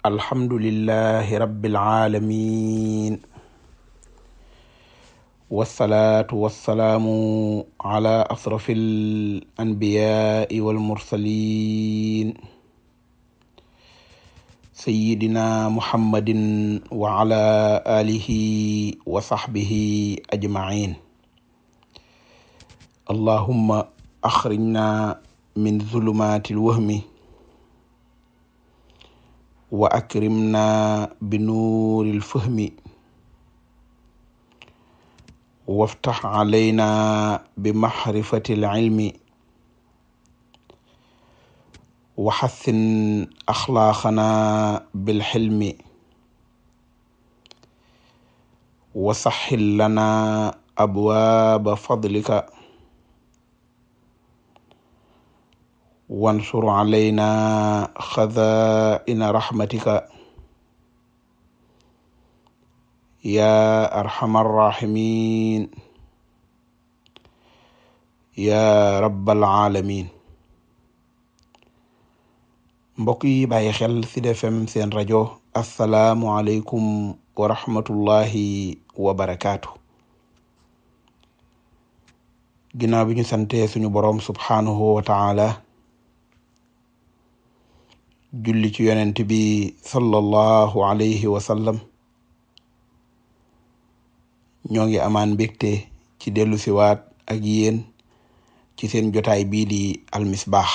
alhamdulillahi rabbil aalamiin wassalaatu wassalaamu ala asrafil anbiyaai wal mursaliin sayyidina muhammadin wa ala alihi wa sahbihi ajmain. allahumma axrijna min zulumaatil wahmi wa akrimna bi nuuril fahmi waftax alayna bi maxrifatil ilmi wa xassin axlaaqana bil xilmi wa saxxil lana abwaaba fadlika wansur alayna xazaa'ina raxmatika yaa arxamar raximin yaa rabbal aalamiin. mbokk yi bàyyi xel Sud FM seen rajo asalaamualeykum wa rahmatullahi wa barakaatu. ginnaaw bi ñu sante suñu boroom subhaanahu wa taala, julli ci yonent bi sallallahu alayhi wa sallam, ñoo ngi amaan mbégte ci dellu siwaat ak yéen ci seen jotaay bii di almisbaax.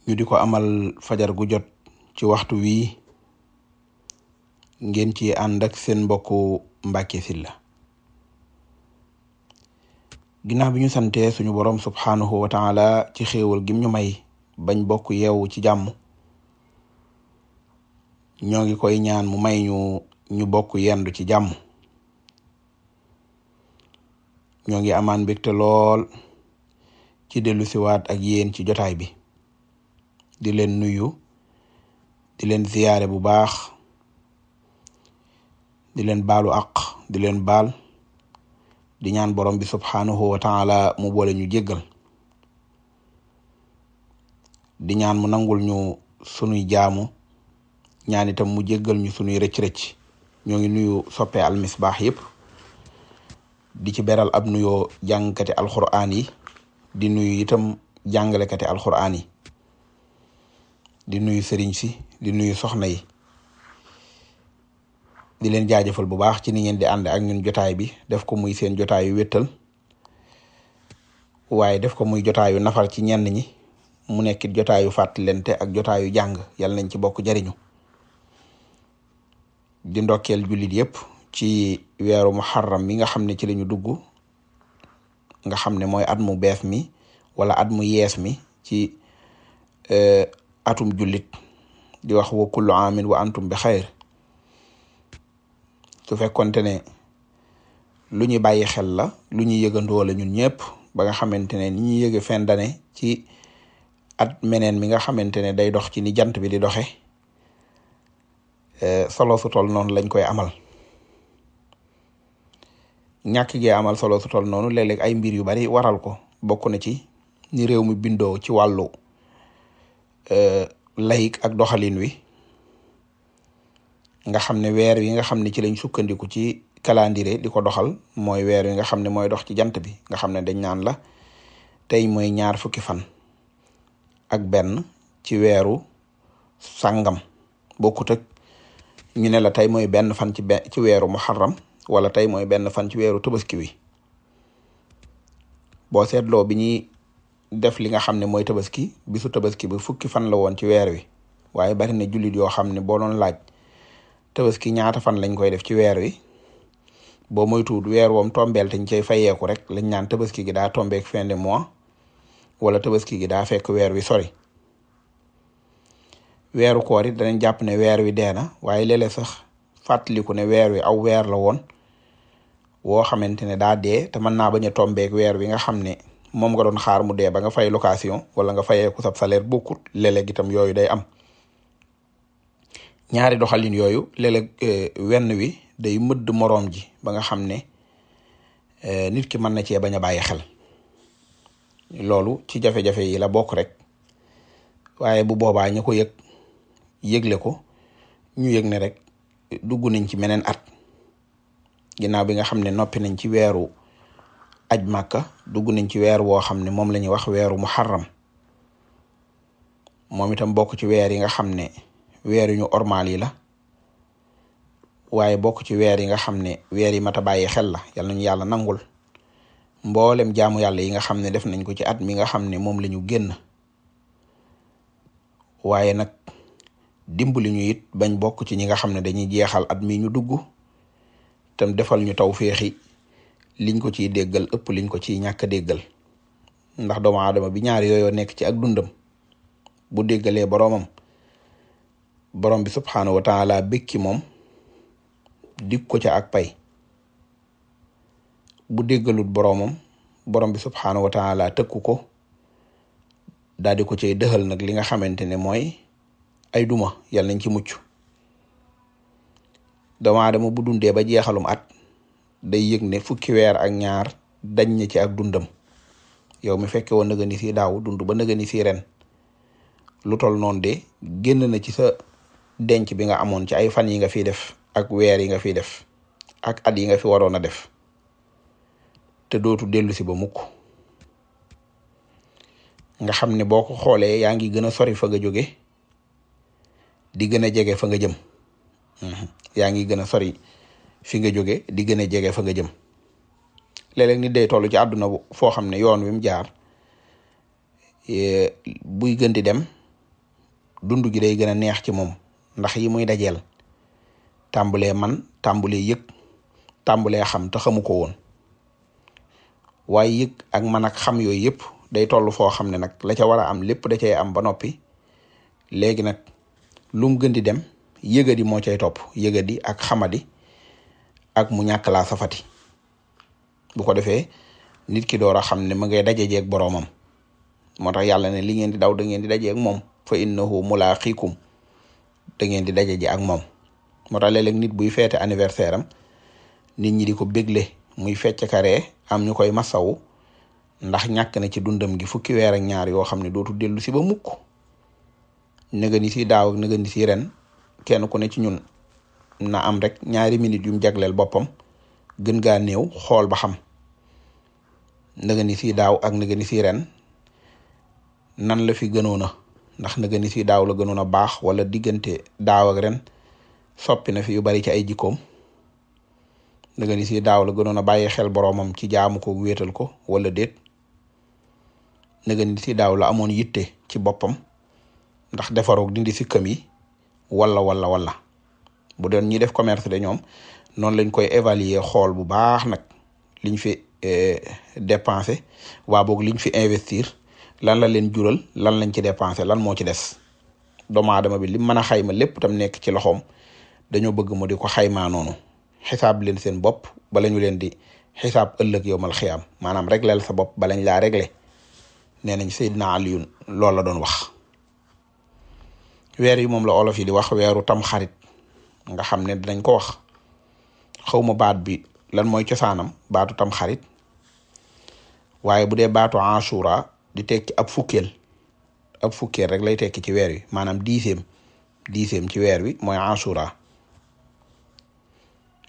ñu di ko amal fajar gu jot ci waxtu wii, ngeen ci ànd ak seen mbokku Mbàkke Sylla. ginnaaw bi ñu sante suñu boroom subhaanahu wa taala ci xéewal gim ñu may bañ bokk yeewu ci jàmm, ñoo ngi koy ñaan mu may ñu bokk yendu ci jàmm. ñoo ngi amaan mbégte lool ci dellu siwaat ak yéen ci jotaay bi, di leen nuyu, di leen ziyaare bu baax, di leen baalu àq, di leen baal, di ñaan borom bi subhaanahu wa taala mu boole ñu jéggal, di ñaan mu nangul ñu sunuy jaamu, ñaan itam mu jéggal ñu sunuy rëcc-rëcc. ñoo ngi nuyu soppe almisbaax yépp, di ci beral ab nuyoo jàngkati alxuraan yi, di nuyu itam jàngalekati alxuraan yi, di nuyu sëriñ si, di nuyu soxna yi, di leen jaajëfal bu baax ci ni ngeen di ànd ak ñun jotaay bi, def ko muy seen jotaayu wéttal, waaye def ko muy jotaayu nafar ci ñenn ñi, mu nekkit jotaayu fàttalente ak jotaayu jàng. yàlla nañ ci bokk jariñu. di ndokkeel jullit yépp ci weeru muharram mi nga xam ne ci lañu dugg, nga xam ne mooy at mu bees mi wala at mu yees mi ci atum jullit, di wax wa kullu aamin wa antum bi xayr. su fekkonte ne lu ñu bàyyi xel la, lu ñuy yëgandoo la ñun ñëpp, ba nga xamante ne ni ñuy yëge fin d'année ci at meneen mi nga xamante ne day dox ci ni jant bi di doxe, solo su tol noonu lañ koy amal. ñàkk gee amal solo su tol noonu léeg-léeg ay mbir yu bari waral ko. bokk na ci ni réew mi bindoo ci wàllu layik ak doxalin wi, nga xam ne weer wi nga xam ne ci lañ sukkandiku ci calendrier di ko doxal mooy weer wi nga xam ne mooy dox ci jant bi, nga xam ne dañ naan la tey mooy 20 fan ak benn ci weeru sàngam, bokkut ak ñu ne la tey mooy benn fan ci weeru muharram, wala tey mooy benn fan ci weeru tabaski wi. boo seetloo bi ñuy def li nga xam ne mooy tabaski, bisu tabaski bi fukki fan la woon ci weer wi, waaye bari na jullit yoo xam ne boo doon laaj tabaski ñaata fan lañ koy def ci weer wi, boo moytuwul weer woom tombeel te ñu cay fayeeku rek lañ naan tabaski gi daa tombeek fin de mois, wala tabaski gi daa fekk weer wi sori. weeru koor it danañ jàpp ne weer wi dee na, waaye léeg-léeg sax fàttaliku ne weer wi aw weer la woon woo xamante ne daa dee, te mën naa bañ a tombeek weer wi nga xam ne moom nga doon xaar mu dee ba nga fay location wala nga fayeeku sab salaire bokkut. léeg-léeg itam yooyu day am. ñaari doxalin yooyu léeg-léeg wenn wi day mëdd moroom ji ba nga xam ne nit ki mën na cee bañ a bàyyi xel. loolu ci jafe-jafe yi la bokk rek, waaye bu boobaa ñu ko yëg yëgle ko ñu yëg ne rek dugg nañ ci meneen at ginnaaw bi nga xam ne noppi nañ ci weeru aj màkka dugg nañ ci weer woo xam ne moom la ñuy wax weeru muharram moom itam bokk ci weer yi nga xam ne weer yu ñu ormaal yi la waaye bokk ci weer yi nga xam ne weer yi mat a bàyyi xel la yal nañu yàlla nangul mboolem jaamu yàlla yi nga xam ne def nañ ko ci at mi nga xam ne moom la ñu génn waaye nag dimbali ñu it bañ bokk ci ñi nga xam ne dañuy jeexal at mi ñu dugg tam defal ñu tawféexi liñ ko ciy déggal ëpp liñ ko ciy ñàkk a déggal ndax doomu aadama bi ñaar yooyu nekk ci ak dundam bu déggalee boroomam borom bi subxanahu wa taala békki moom dig ko ca ak pay bu déggalut boroomam borom bi subxanahu wa taala tëkku ko daal di ko cay dëxal nag li nga xamante ne mooy ay duma yàlla nañ ci mucc doomu aadama bu dundee ba jeexalum at day yëg ne fukki weer ak ñaar dañ na ci ak dundam yow mi fekke woon nëga ni si daaw dund ba nëga ni si ren lu tol noonu de génn na ci sa denc bi nga amoon ci ay fan yi nga fi def ak weer yi nga fi def ak at yi nga fi waroon a def te dootu dellu si ba mukk nga xam ne boo ko xoolee yaa ngi gën a sori fa nga jóge di gën a jege fa nga jëm yaa ngi gën a sori fi nga jóge di gën a jege fa nga jëm léeg-léeg nit day toll ci àdduna foo xam ne yoon wi mu jaar buy gën di dem dund gi day gën a neex ci moom ndax yi muy dajeel tàmbulee man tàmbulee yëg tàmbulee xam te xamu ko woon waaye yëg ak man ak xam yooyu yëpp day toll foo xam ne nag la ca war a am lépp da cay am ba noppi léegi nag lu mu gën di dem yëgadi moo cay topp yëgadi ak xamadi ak mu ñàkk laa safati bu ko defee nit ki door a xam ne ma ngay dajejeeg boroomam moo tax yàlla ne li ngeen di daw da ngeen di dajeeg moom fa innahu mulaaqikum da ngeen di dajeje ak moom moo tax léeg-léeg nit buy feete anniversaire am nit ñi di ko bégle muy fecc karee am ñu koy masawu ndax ñàkk na ci dundam gi fukki weer ak ñaar yoo xam ne dootu dellu si ba mukk nëga ni si daaw ak nëga ni si ren kenn ku ne ci ñun na am rek ñaari minutes yum jagleel boppam gën gaa néew xool ba xam nëga ni si daaw ak nëga ni si ren nan la fi gënoon a ndax nëga ni si daaw la gënoon a baax wala diggante daaw ak ren soppi na fi yu bari ci ay jikkoom nëga ni si daaw la gënoon a bàyyi xel boroomam ci jaamu ko wéetal ko wala déet nëga ni si daaw la amoon yitte ci boppam ndax defaroog dindi sikkam yi wala bu doon ñi def commerce de ñoom noonu lañ koy évaluer xool bu baax nag liñ fi dépenser waa boog liñ fi investir lan la leen jural lan lañ ci dépenser lan moo ci des doomu aadama bi li mën a xayma lépp tam nekk ci loxoom dañoo bëgg mu di ko xaymaa noonu xisaab leen seen bopp bala ñu leen di xisaab ëllëg yowmal xiyaam maanaam régleel sa bopp balañ laa réglé nee nañ Seydina Aliyun loolu la doon wax. weer yi moom la olof yi di wax weeru tam xarit nga xam ne dinañ ko wax xawma baat bi lan mooy cosaanam baatu tam xarit waaye bu dee baatu ashura di tekki ab fukkeel rek lay tekki ci weer wi maanaam dixième ci weer wi mooy ashura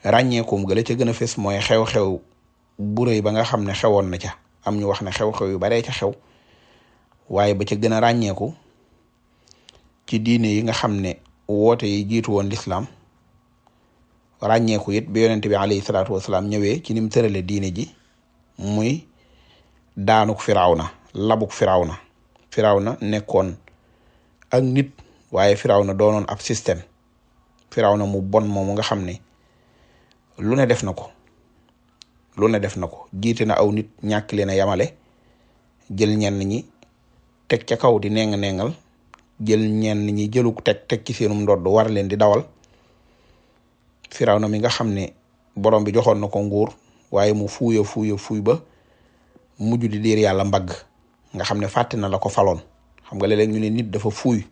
ràññeekum gëla ca gën a fes mooy xew-xew bu rëy ba nga xam ne xewoon na ca am ñu wax ne xew-xew yu baree ca xew waaye ba ca gën a ràññeeku ci diine yi nga xam ne woote yi jiitu woon lislaam ràññeeku it bi yonente bi alayhi salaatu wasalaam ñëwee ci nim tërale diine ji muy daanuk firawna labuk firawna nekkoon ak nit waaye firawna doonoon ab système firawna mu bon moomu nga xam ne lu ne def na ko jiite na aw nit ñàkk leen a yamale jël ñenn ñi teg ca kaw di nengal jël ñenn ñi jëluk teg ci seenum ndodd war leen di dawal firawna mi nga xam ne borom bi joxoon na ko nguur waaye mu fuuy ba mujj di diir yàlla mbagg nga xam ne fàtte na la ko faloon xam nga léeg-léeg ñu ne nit dafa fuuy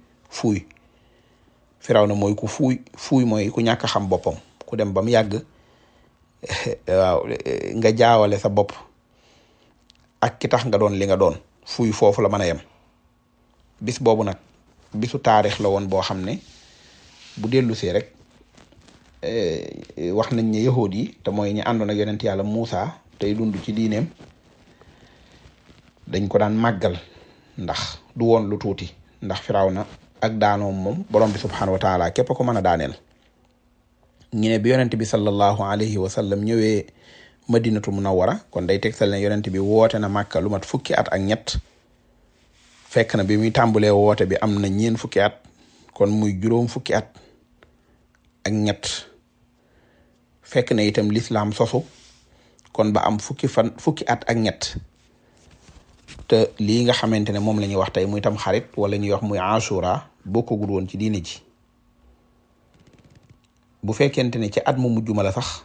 firawna mooy ku fuuy mooy ku ñàkk xam boppam ku dem ba mu yàgg waaw nga jaawale sa bopp ak ki tax nga doon li nga doon fuuy foofu la mën a yem bis boobu nag bisu taarix la woon boo xam ne bu dellusee rek wax nañ ne yahood yi te mooy ñi àndoon ak yonent yàlla Muusa tey dund ci diineem dañ ko daan màggal ndax du woon lu tuuti ndax Firawna ak daanoom moom borom bi subhanahu wa taala képp ko mën a daaneel. ñu ne bi yonent bi sallallahu alayhi wa sallam ñëwee madinatu munawwara kon day tegtal ne yonent bi woote na Màkka lu mat fukki at ak ñett fekk na bi muy tàmbulee woote bi am na ñeen fukki at kon muy juróom fukki at ak ñett fekk na itam lislaam sosu kon ba am fukki at ak ñett te lii nga xamante ne moom la ñuy wax tey muy tam xarit wala ñuy wax muy ashura bokkagul woon ci diine ji. bu fekkente ne ci at mu mujj ma la sax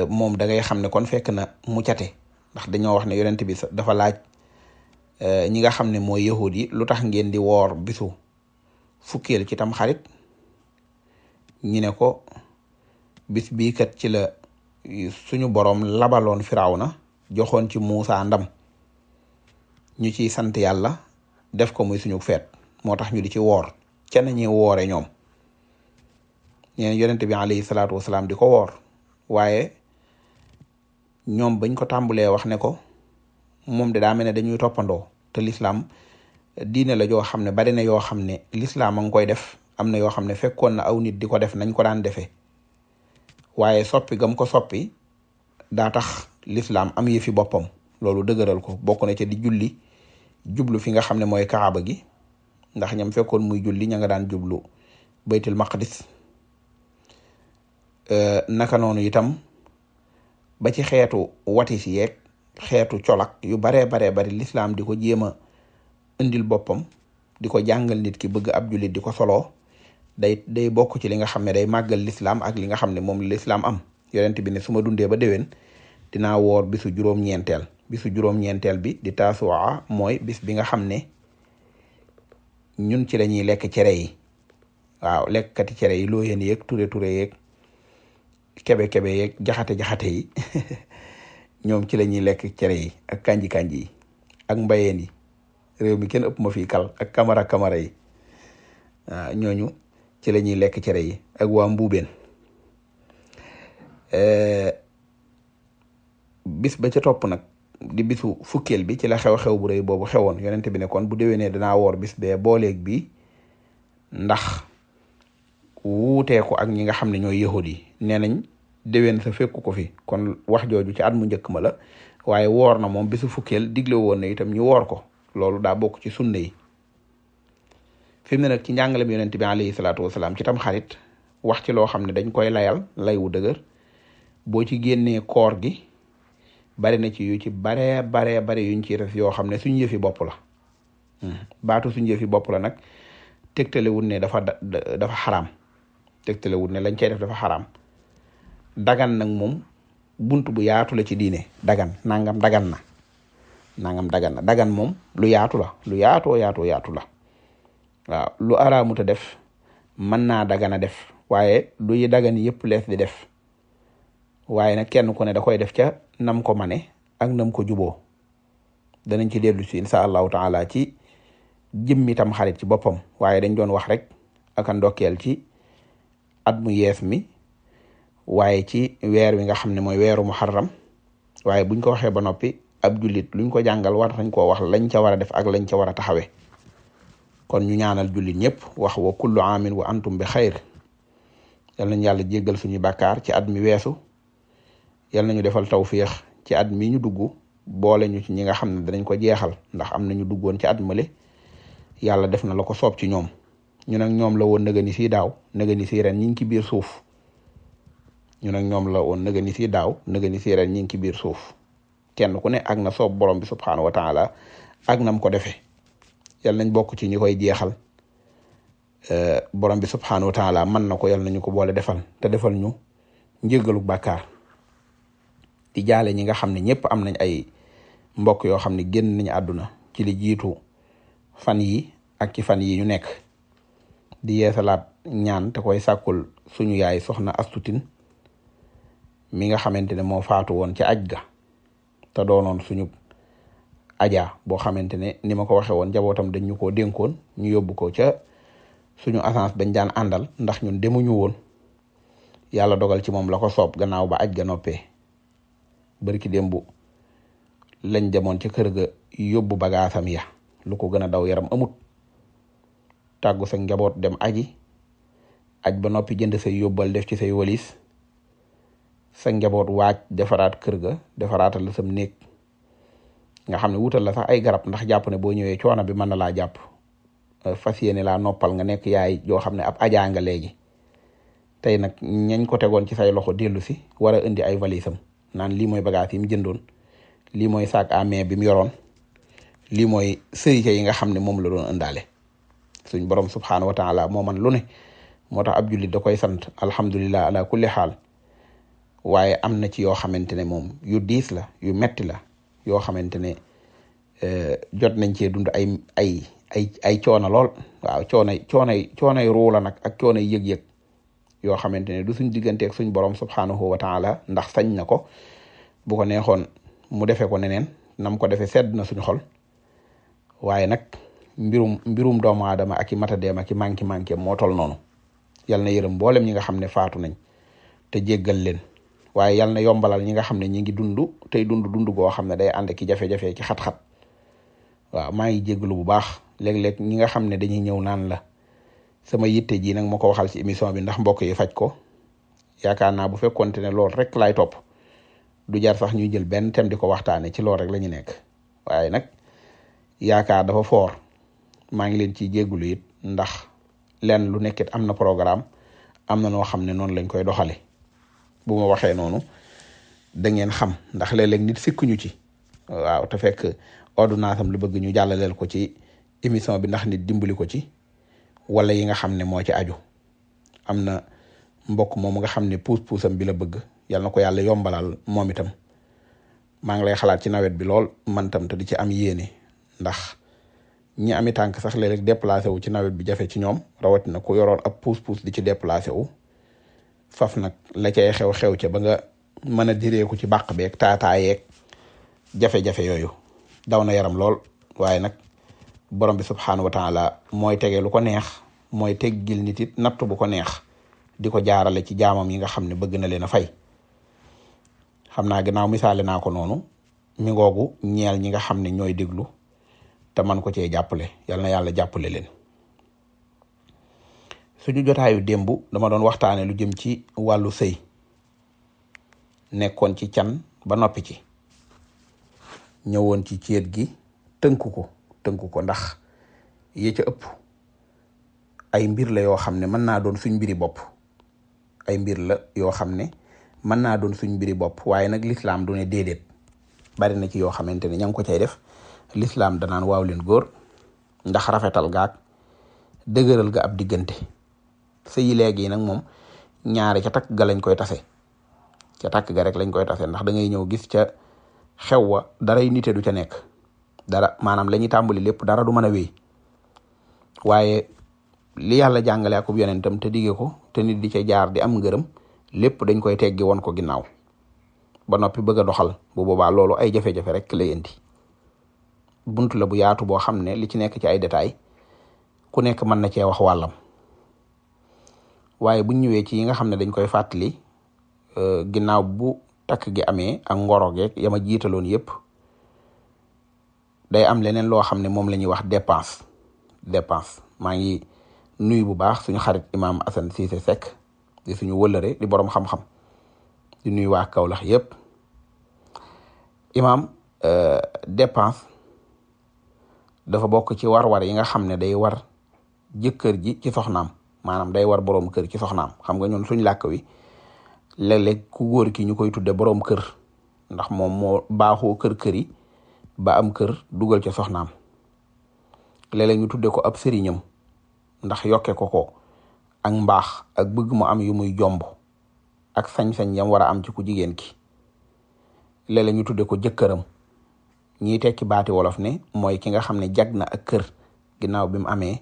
moom da ngay xam ne kon fekk na mu cate ndax dañoo wax ne yonent bi dafa laaj ñi nga xam ne mooy yahud yi lu tax ngeen di woor bisu fukkeel ci tam xarit ñu ne ko bis bii kat ci la suñu boroom labaloon Firawna joxoon ci Muusa ndam ñu ciy sant yàlla def ko muy suñu feet moo tax ñu di ci woor ca nañuy woore ñoom ñeen yonent bi alayhi salaatu wasalaam di ko woor waaye ñoom bañ ko tàmbulee wax ne ko moom de daa mel ne dañuy toppandoo te lislaam diine la joo xam ne bari na yoo xam ne lislaam a ngi koy def am na yoo xam ne fekkoon na aw nit di ko def nañ ko daan defee waaye soppi gam ko soppi daa tax lislaam am yëfi boppam loolu dëgëral ko bokk na ca di julli jublu fi nga xam ne mooy kaaba gi ndax ñam fekkoon muy julli ña nga daan jublu baytul maqdis naka noonu itam ba ci xeetu watis yeeg xeetu colak yu baree bari lislaam di ko jéem a indil boppam di ko jàngal nit ki bëgg ab jullit di ko soloo day bokk ci li nga xam ne day màggal lislaam ak li nga xam ne moom lislaam am yonent bi ne su ma dundee ba déwén dinaa woor bisu juróom-ñeenteel bi di taasuwaa mooy bis bi nga xam ne ñun ci lañuy lekk cere yi waaw lekkati cere yi loo yéen yeeg ture yeeg kebe yeeg jaxate yi ñoom ci la ñuy lekk cere yi ak kanji yi ak mbayeen yi réew mi kenn ëpp ma fii kal ak kamara yi waaw ñooñu ci la ñuy lekk cere yi ak waa mbuubeen bis ba ca topp nag di bisu fukkeel bi ci la xew-xew bu rëy boobu xewoon yonent bi ne kon bu déwénee danaa woor bis bee booleeg bi ndax wuutee ko ak ñi nga xam ne ñooy yahud yi nee nañ déwén sa fekku ko fi kon wax jooju ci at mu njëkk ma la waaye woor na moom bisu fukkeel digle woon na itam ñu woor ko loolu daa bokk ci sunna yi fi mu ne nag ci njàngalem yonent bi alayhi salaatu wasalaam ci tam xarit wax ci loo xam ne dañ koy layal lay wu dëgër boo ci génnee koor gi bari na ci yu ci baree yuñ ci def yoo xam ne suñu yëfi bopp la baatu suñu yëfi bopp la nag tegtalewul ne dafa xaraam tegtalewul ne lañ cay def dafa xaraam dagan nag moom bunt bu yaatu la ci diine nangam dagan na dagan moom lu yaatu la lu yaatoo yaatu la waaw lu araamuta def mën naa dagana def waaye du yi dagan yëpp lees di def waaye nag kenn ku ne da koy def ca nam ko mane ak nam ko juboo danañ ci dellu si insha allahu taala ci jëmmi tam xarit ci boppam waaye dañ doon wax rek aka ndokkeel ci at mu yees mi waaye ci weer wi nga xam ne mooy weeru muharram waaye buñ ko waxee ba noppi ab jullit luñ ko jàngal war nañ koo wax lañ ca war a def ak lañ ca war a taxawee kon ñu ñaanal jullit ñëpp wax wa kullu aamin wa antum bi xayr yal nañ yàlla jéggal suñu bàkkaar ci at mi weesu yal nañu defal tawfiix ci at mi ñu dugg boole ñu ci ñi nga xam ne danañ ko jeexal ndax am nañu duggoon ci at male yàlla def na la ko soob ci ñoom ñu nag ñoom la woon nëgëni si daaw nëgëni si ren ñi ngi ci biir suuf ñu nag ñoom la woon nëgëni si daaw nëgëni si ren ñi ngi ci biir suuf kenn ku ne ak na soob borom bi subhaanahu wa taala ak nam ko defee yal nañ bokk ci ñi koy jeexal borom bi subhaanahu wa taala mën na ko yal nañu ko boole defal te defal ñu njéggalu bàkkaar di jaale ñi nga xam ne ñëpp am nañ ay mbokk yoo xam ne génn nañu àdduna ci li jiitu fan yi ak ci fan yi ñu nekk di yeesalaat ñaan te koy sàkkul suñu yaay soxna astutin mi nga xamante ne moo faatu woon ci aj ga te doonoon suñu aja boo xamante ne ni ma ko waxe woon njabootam dañ ñu koo dénkoon ñu yóbbu ko ca suñu agence bañ daan àndal ndax ñun demuñu woon yàlla dogal ci moom la ko soob gannaaw ba aj ga noppee barki démbu lañ demoon ca kër ga yóbbu bagaasam ya lu ko gën a daw yaram amut tàggu sa njaboot dem aji aj ba noppi jënd say yóbbal def ci say walis sa njaboot waaj defaraat kër ga defaraatal la sam néeg nga xam ne wutal la sax ay garab ndax jàpp ne boo ñëwee coono bi mën na laa jàpp fas yéene laa noppal nga nekk yaay joo xam ne ab ajaa nga léegi tey nag ñañ ko tegoon ci say loxo dellu si war a indi ay valisam naan lii mooy bagage yi mu jëndoon lii mooy sac à main bi mu yoroon lii mooy sërite yi nga xam ne moom la doon ëndaale suñ borom subhaanahu wa taala moo man lu ne moo tax ab jullit da koy sant alhamdulillah ala kulli xaal waaye am na ci yoo xamante ne moom yu diis la yu metti la yoo xamante ne jot nañ cee dund ay coono lool waaw coonay ruu la nag ak coonay yëg-yëg yoo xamante ne du suñ digganteeg suñ borom subhaanahu wa taala ndax sañ na ko bu ko neexoon mu defee ko neneen nam ko defee sedd na suñu xol waaye nag mbirum doomu aadama ak i matadeem ak i manki moo tol noonu yal na yërëm mboolem ñi nga xam ne faatu nañ te jéggal leen waaye yal na yombalal ñi nga xam ne ñi ngi dund tey dund goo xam ne day ànd ki jafe-jafe ki xat-xat waaw maa ngi jéggalu bu baax léeg-léeg ñi nga xam ne dañuy ñëw naan la sama yitte ji nag ma ko waxal ci émission bi ndax mbokk yi faj ko yaakaar naa bu fekkonte ne loolu rek laay topp du jar sax ñuy jël benn thème di ko waxtaane ci loolu rek la ñu nekk waaye nag yaakaar dafa foor maa ngi leen ciy jéggulu it ndax lenn lu nekkit am na programme am na noo xam ne noonu lañ koy doxale bu ma waxee noonu da ngeen xam ndax léeg-léeg nit sikkuñu ci waaw te fekk ordonnance am lu bëgg ñu jàllaleel ko ci émission bi ndax nit dimbali ko ci wala yi nga xam ne moo ci aju am na mbokk moom nga xam ne puus-puusam bi la bëgg yal na ko yàlla yombalal moom itam maa ngi lay xalaat ci nawet bi lool man tam te di ci am yéene ndax ñi ami tànk sax léeg-léeg déplacé wu ci nawet bi jafe ci ñoom rawatina ku yoroon ab puus-puus di ci déplacé wu faf nag la cay xew ca ba nga mën a direeku ci bàq beeg taataayeeg jafe-jafe yooyu daw na yaram lool waaye nag borom bi subxanahu wa taala mooy tege lu ko neex mooy teggil nit it natt bu ko neex di ko jaarale ci jaamam yi nga xam ne bëgg na leen a fay xam naa gannaaw misaale naa ko noonu mi ngoogu ñeel ñi nga xam ne ñooy déglu te man ko cee jàppale yal na yàlla jàppale leen. suñu jotaayu démb dama doon waxtaane lu jëm ci wàllu sëy nekkoon ci can ba noppi ci ñëwoon ci céet gi tënku ko ndax yi ca ëpp ay mbir la yoo xam ne mën naa doon suñ mbiri bopp ay mbir la yoo xam ne mën naa doon suñ mbiri bopp waaye nag lislaam du ne déedéet bari na ci yoo xamante ne ña ngi ko cay def lislaam danaan waaw leen góor ndax rafetal gaag dëgëral ga ab diggante sëyi léegi nag moom ñaare ca takk ga lañ koy tase ca takk ga rek lañ koy tase ndax da ngay ñëw gis ca xew wa daray nite du ca nekk dara maanaam la ñuy tàmbali lépp dara du mën a wéy waaye li yàlla jàngale akub yonentam te dige ko te nit di ca jaar di am ngërëm lépp dañ koy teggi woon ko ginnaaw ba noppi bëgg a doxal bu boobaa loolu ay jafe-jafe rek lay indi buntu la bu yaatu boo xam ne li ci nekk ci ay détails ku nekk mën na cee wax wàllam waaye buñ ñëwee ci yi nga xam ne dañ koy fàttali ginnaaw bu takk gi amee ak ngoro geeg yama jiitaloon yépp day am leneen loo xam ne moom la ñuy wax dépense maa ngi nuyu bu baax suñu xarit imaam Assane Cissé Seck di suñu wëllëre di borom xam-xam di nuyu waa Kaolack yépp imaam dépense dafa bokk ci war-war yi nga xam ne day war jëkkër ji ci soxnaam maanaam day war borom kër ci soxnaam xam nga ñun suñ làkk wi léeg-léeg ku góor ki ñu koy tudde borom kër ndax moom moo baaxoo kër yi ba am kër dugal ca soxnaam léeg-léeg ñu tudde ko ab sëriñam ndax yokke ko ak mbaax ak bëgg mu am yu muy jomb ak sañ-sañ yam war a am ci ku jigéen ki léeg-léeg ñu tudde ko jëkkëram ñiy tekki baati wolof ne mooy ki nga xam ne jag na ak kër ginnaaw bi mu amee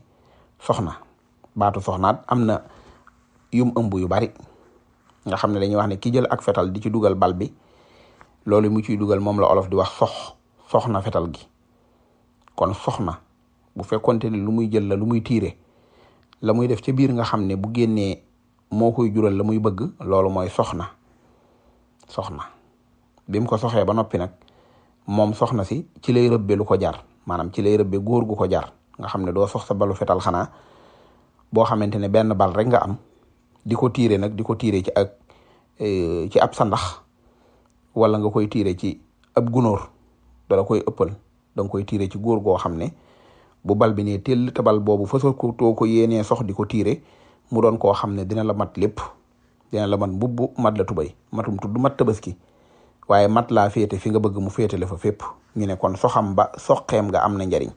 soxna baatu soxnaat am na yum ëmb yu bari nga xam ne dañuy wax ne ki jël ak fetal di ci dugal bal bi loolu mu ciy dugal moom la olof di wax soxna fetal gi kon soxna bu fekkonte ne lu muy jël la lu muy tiire la muy def ca biir nga xam ne bu génnee moo koy jural la muy bëgg, loolu mooy soxna bi mu ko soxee ba noppi nag moom soxna si ci lay rëbbe lu ko jar, maanaam ci lay rëbbe góor gu ko jar, nga xam ne doo sox sa balu fetal xanaa boo xamante ne benn bal rek nga am di ko tiire nag di ko tiire ci ab sandax, wala nga koy tiire ci ab gunóor dala koy ëppal, danga koy tiire ci góor goo xam ne bu bal bi ne tell te bal boobu fa ko too ko yéenee sox di ko tiire mu doon koo xam ne dina la mat lépp, dina la mat mbubb mat la tubay, matum tudd mat tabaski, waaye mat laa féete fi nga bëgg mu féete la fa fépp. ñu ne kon soxeem nga am na njariñ.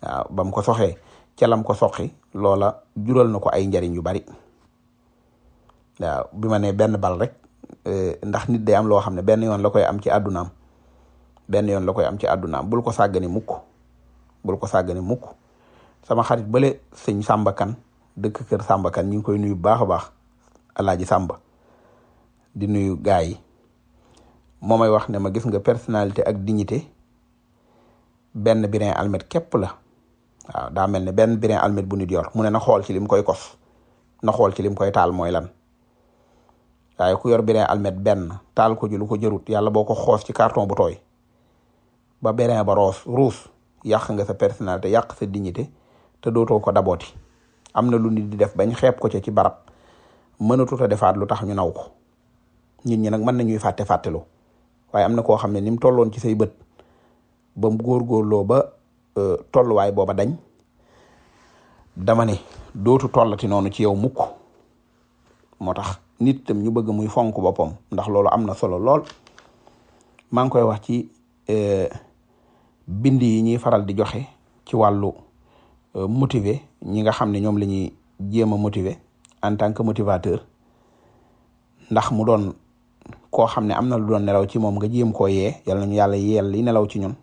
waaw bam ko soxee ca lam ko soxi loola jural na ko ay njariñ yu bari. waaw bi ma ne benn bal rek ndax nit day am loo xam ne benn yoon la koy am ci àddunaam bul ko sàggane mukk sama xarit bale sëñ Samba Kan dëkk kër Samba Kan ñu ngi koy nuyu bu baax a baax, Alaaji Samba di nuyu gaa yi moo may wax ne ma gis nga personnalité ak dignité benn brin almet képp la. waaw daa mel ne benn brin almet bu nit yor mu ne na xool ci lim koy kos, na xool ci lim koy taal mooy lan. waaye ku yor brin almet benn taal ko ji lu ko jërut, yàlla boo ko xoos ci carton bu tooy ba brin ba ruus yàq nga sa personnalité, yàq sa dignité te dootoo ko dabooti. am na lu nit di def bañ xeeb ko ci barab mënatut a defaat lu tax ñu naw ko. nit ñi nag mën nañuy fàttelu waaye am na koo xam ne ni mu tolloon ci say bët ba mu góorgóorloo ba tolluwaay booba dañ, dama ne dootu tollati noonu ci yow mukk. moo tax nit tam ñu bëgg muy fonk boppam, ndax loolu am na solo lool. maa ngi koy wax ci bind yi ñuy faral di joxe ci wàllu motiver ñi nga xam ne ñoom la ñuy jéem a motiver en tant que motivateur, ndax mu doon koo xam ne am na lu doon nelaw ci moom nga jéem koo yee. yal nañu yàlla yeel li nelaw ci ñun,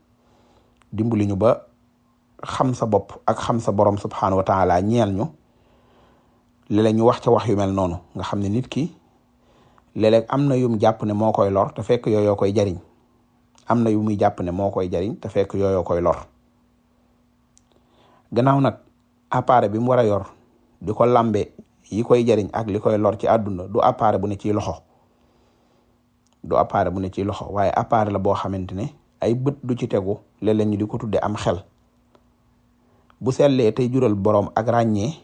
dimbali ñu ba xam sa bopp ak xam sa borom subhanahu wa taala ñeel ñu. léeg-léeg ñu wax ca wax yu mel noonu nga xam ne nit ki léeg-léeg am na yum jàpp ne moo koy lor te fekk yooyoo koy jariñ. am na yu muy jàpp ne moo koy jariñ te fekk yooyoo koy lor. gannaaw nag appareil bi mu war a yor di ko lambe yi koy jariñ ak li koy lor ci àdduna du appareil bu ne ciy loxo. waaye appareil la boo xamante ne ay bët du ci tegu, léeg-léeg ñu di ko tudde am xel. bu sellee tey jural boroom ak ràññee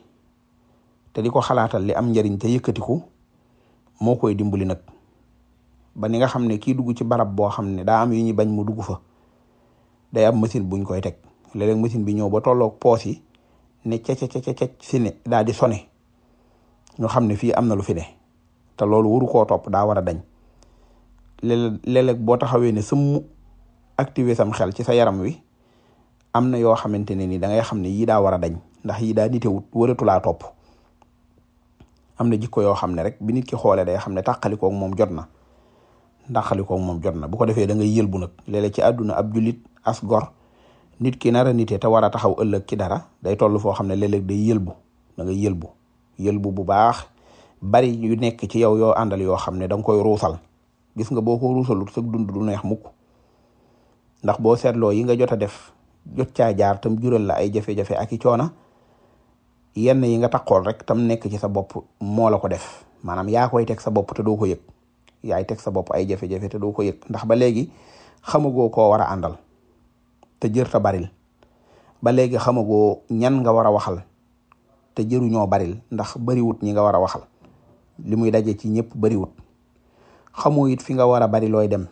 te di ko xalaatal li am njariñ te yëkkatiku, moo koy dimbali nag ba ni nga xam ne kii dugg ci barab boo xam ne daa am yu ñu bañ mu dugg fa, day am machine buñ koy teg. léeg-léeg machine bi ñëw ba tolloog poos yi ne cec si ne daal di sone, ñu xam ne fii am na lu fi ne te loolu waru koo topp, daa war a dañ. léeg-léeg boo taxawee ne sëmm activer sam xel ci sa yaram wi, am na yoo xamante ne ni da ngay xam ne yii daa war a dañ, ndax yii daa nitewut waratulaa topp. am na jikko yoo xam ne rek bi nit ki xoolee day xam ne tàqalikoog moom jot na. bu ko defee da ngay yëlbu nag. léeg-léeg ci àdduna ab jullit as gor nit ki nar a nite te war a taxaw ëllëg ci dara day toll foo xam ne léeg-léeg day yëlbu. da ngay yëlbu bu baax. bari yu nekk ci yow yoo àndal yoo xam ne da nga koy ruusal. gis nga boo ko ruusalut sag dund du neex mukk, ndax boo seetloo yi nga jot a def jot caa jaar tam jural la ay jafe-jafe ak i coona, yenn yi nga taxool rek tam nekk ci sa bopp moo la ko def. maanaam yaa koy teg sa bopp te doo ko yëg. yaay teg sa bopp ay jafe-jafe te doo ko yëg, ndax ba léegi xamagoo koo war a àndal te jër ta baril. ba léegi xamagoo ñan nga war a waxal te jëruñoo baril, ndax bariwut ñi nga war a waxal. li muy daje ci ñëpp bariwut. xamoo it fi nga war a bari looy dem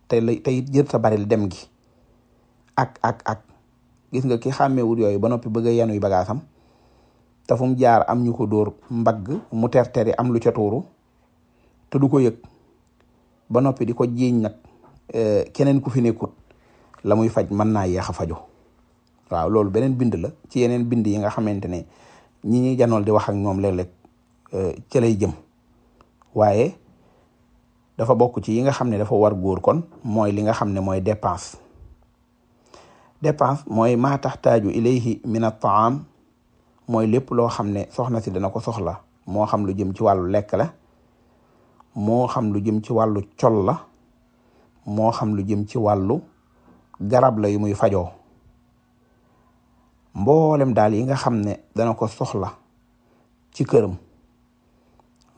te it jër ta baril dem gi ak gis nga ki xàmmeewut yooyu ba noppi bëgg a yenuy bagaasam te fu mu jaar am ñu ko dóor mbagg mu terteri am lu ca tuuru te du ko yëg, ba noppi di ko jiiñ nag keneen ku fi nekkut, la muy faj mën naa yeex a faju. waaw loolu beneen bind la ci yeneen bind yi nga xamante ne ñi ñuy janool di wax ak ñoom léeg-léeg ca lay jëm. waaye dafa bokk ci yi nga xam ne dafa war góor kon mooy li nga xam ne mooy dépense mooy maa taxtaaju ilayhi min at-taam, mooy lépp loo xam ne soxna si dana ko soxla, moo xam lu jëm ci wàllu lekk la, moo xam lu jëm ci wàllu col la, moo xam lu jëm ci wàllu garab la yu muy fajoo. mboolem daal yi nga xam ne dana ko soxla ci këram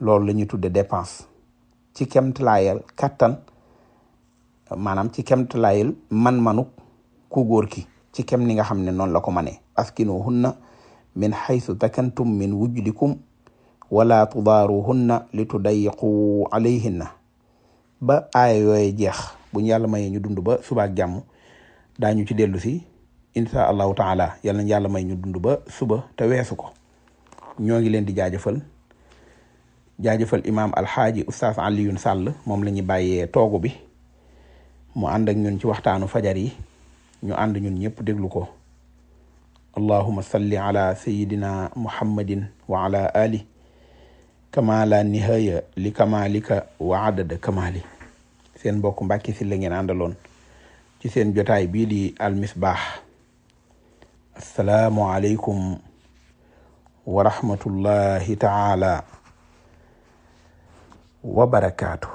loolu la ñuy tudde dépense ci kemtalaayal kattan maanaam ci kemtalaayal man-manuk ku góor ki ci kem ni nga xam ne noonu la ko manee askinuhunna min haythu takantum min wujdikum wala tudaaruhunna li tudayiqu alayhinna ba aaya yooye jeex bu ñu yàlla mayee ñu dund ba subaak jàmm daañu ci dellu si insha allahu taala yàlla nañ yàlla may ñu dund ba suba te weesu ko. ñoo ngi leen di jaajëfal imaam alxaaji oustaz Alioune Sall moom la ñu bàyyee toogu bi mu ànd ak ñun ci waxtaanu fajar yi ñu ànd ñun ñëpp déglu ko. allahuma salli ala sayidina muhammadin wa ala ali kama la nihaya li kamalika wa adada kamali. seen mbokk Mbàkke Sylla ngeen àndaloon ci seen jotaay bii di almisbaax. assalaamu aleykum wa rahmatullahi taala wa barakaatu.